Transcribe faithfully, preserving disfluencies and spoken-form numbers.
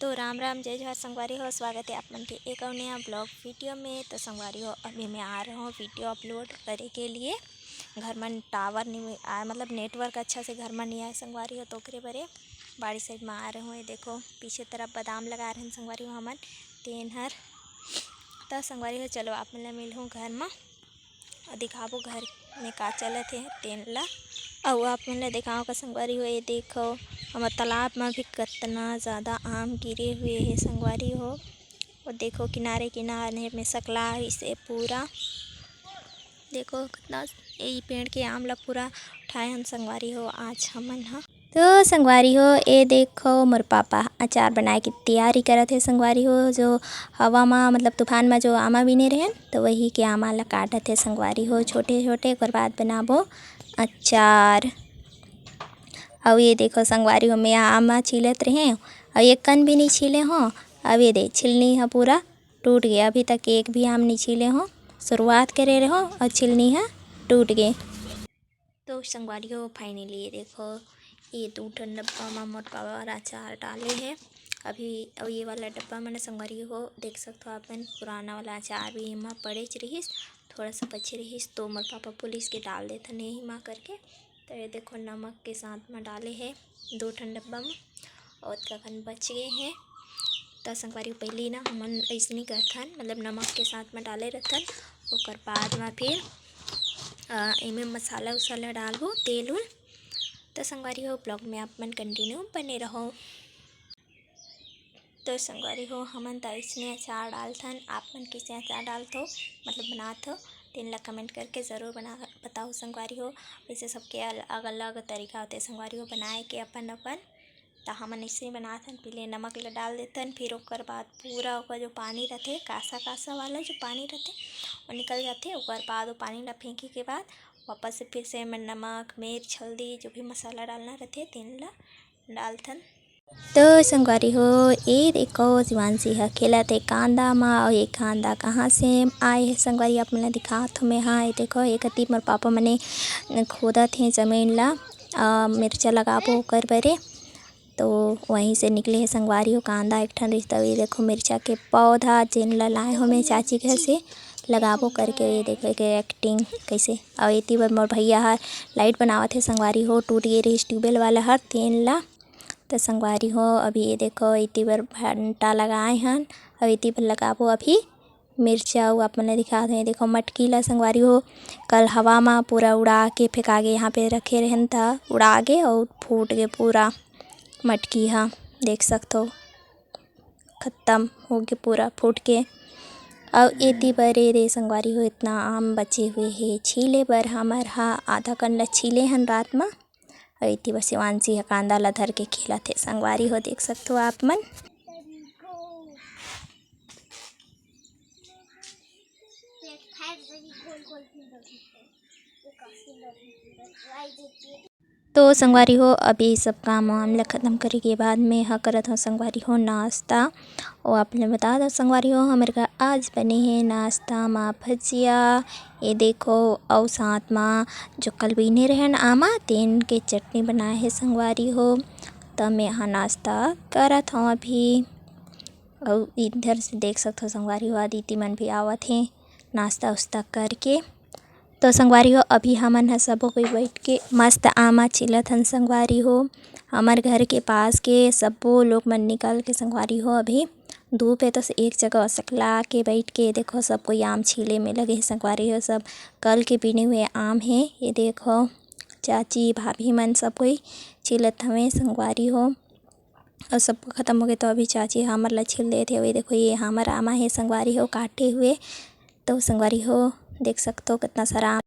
तो राम राम, जय जोहार संगवारी हो, स्वागत है आप मन के एक अउ नया vlog video में। तो संगवारी हो, अभी मैं आ रहा हूँ video upload करे के लिए। घर मन tower नहीं आ, मतलब network अच्छा से घर मन नहीं आए संगवारी हो, तो ओकरे बरे बाड़ी side में आ रहे हो। ये देखो, पीछे तरफ बादाम लगा रहे हैं संगवारी हो हमन, तेन हर। तो संगवारी हो, चलो आप मन ला मिलहूँ घर में। अउ दिखाबो घर में का चलत हे तेन ला। अउ आप मन ला दिखाओ का संगवारी हो, ये देखो, हमर तालाब म भी कतना ज़्यादा आम गिरे हुए हे संगवारी हो। अउ देखो, किनारे किनारे में सकला इसे पूरा। देखो, कतना ये पेड़ के आम ला पूरा उठाए हन संगवारी हो आज हमन ह। तो संगवारी हो, ए देखो, मोर पापा अचार बनाए के तैयारी करत हे संगवारी हो। जो हवा मा, मतलब तूफान मा जो आमा बीने रहेन, तो वही के आमा ला काटत हे संगवारी हो, छोटे छोटे। ओकर बाद बनाबो अचार। अउ ये देखो संगवारी हो, मैं आमा छीलत रहे, अउ एक कन भी नहीं छीले हो। अब ये दे, छिलनी ह पूरा टूट गया। अभी तक एक भी आम नहीं छीले हो, शुरुआत करे रहो अउ छिलनी ह टूट गए। तो संगवारी हो, finally ये देखो, ये दू ठन डब्बा म मोर पापा अचार डाले हे। अभी अउ ये वाला डब्बा म न संगवारी हो, देख सकथो आप मन, पुराना वाला अचार भी एमा पड़ेच रिहिस, थोड़ा सा बचे रिहिस, तो मोर पापा बोलिस के डाल देथन यही मा करके। तो ये देखो, नमक के साथ म डाले हे दू ठन डब्बा म, अउ ओतका कन बच गए हे। त संगवारी हो, पहिली ना हमन अइसने करथन, मतलब नमक के साथ म डाले रथन, ओकर बाद म फिर, अ, एमे मसाला उसाला डालबो, तेल उल। त संगवारी हो, vlog में आप मन continue बने रहो। तो संगवारी हो, हमन त अइसने अचार डालथन, आप मन कइसे अचार डालथो, मतलब बनाथो, तेन ला comment करके ज़रूर बना, बताओ संगवारी हो। वैसे सबके अलग अलग तरीका होथे संगवारी हो बनाए के अपन अपन। त हमन अइसने बनाथन, पहिले नमक ला डाल देथन, फिर ओकर बाद पूरा ओकर जो पानी रथे, कासा कासा वाला जो पानी रथे, वो निकल जाथे। ओकर बाद वो पानी ला फेंके के बाद वापस से फिर से एमे नमक, मिर्च, हल्दी, जो भी मसाला डालना रथे, तेन ला डालथन। तो संगवारी हो, ए देखो, शिवांशी ह खेलत हे कांदा मा, अउ ये कांदा कहाँ से आए हे संगवारी, आप मन ला दिखात हो मैं। हाँ, ये देखो, ये कति मोर पापा मने खोदत हे जमीन ला, अ, मिर्चा लगाबो ओकर बरे। तो वहीं से निकले हे संगवारी हो कांदा एक ठन रिश्ता। ये देखो, मिर्चा के पौधा जेन ला लाए हो मैं चाची घर से, लगाबो करके। ये देखो, एक acting कैसे। अउ एती बर मोर भैया ह light बनावत हे संगवारी हो, टूट गे रिहिस ट्यूबवेल वाला हर, तेन ला। त संगवारी हो, अभी ये देखो, एती बर भंटा लगाए हन, अउ एती बर लगाबो अभी मिर्चा। अउ आप मन ल दिखात हन, ये देखो, मटकी ला संगवारी हो, कल हवा मा पूरा उड़ा के फेंका गे, यहाँ पे रखे रहन त उड़ा गे अउ फूट गे पूरा मटकी हा, देख सकथो, खत्म हो गे पूरा फूट के। अउ एती बर ए दे संगवारी हो, इतना आम बचे हुए हे छीले बर, हमर हा आधा कन ला छीले हन रात मा। अउ एती बर शिवांशी ह कांदा ला धर के खेलत हे संगवारी हो, देख सकथो आप मन। तो संगवारी हो, अभी सब काम वाम ला खत्म करे के बाद में ह करत हव संगवारी हो नाश्ता। अउ आप ले बता दव संगवारी हो, हमर घर आज बने हे नाश्ता मा भजिया, ये देखो, अउ साथ मा जो कल बीने रहेन आमा, तेन के चटनी बनाए हे संगवारी हो। त मैं यहाँ नाश्ता करत हव अभी। अउ इधर से देख सकथव संगवारी हो, अदिति मन भी आवत हे नाश्ता उस्ता करके। तो संगवारी हो, अभी हमन ह सबो कोई बैठ के मस्त आमा छीलत हन संगवारी हो। हमर घर के पास के सबो लोग मन निकल के संगवारी हो, अभी धूप हे तो एक जगह सकला के बैठ के देखो, सब कोई आम छीले में लगे हे संगवारी हो। सब कल के बीने हुए आम हे। ये देखो, चाची भाभी मन सब कोई छीलत हवे संगवारी हो। अउ सब खत्म हो गए तो अभी चाची हमर ला छील देत हे। ये देखो, ये हमर आमा हे संगवारी हो, काटे हुए। तो संगवारी हो, देख सकथो कितना सारा आम।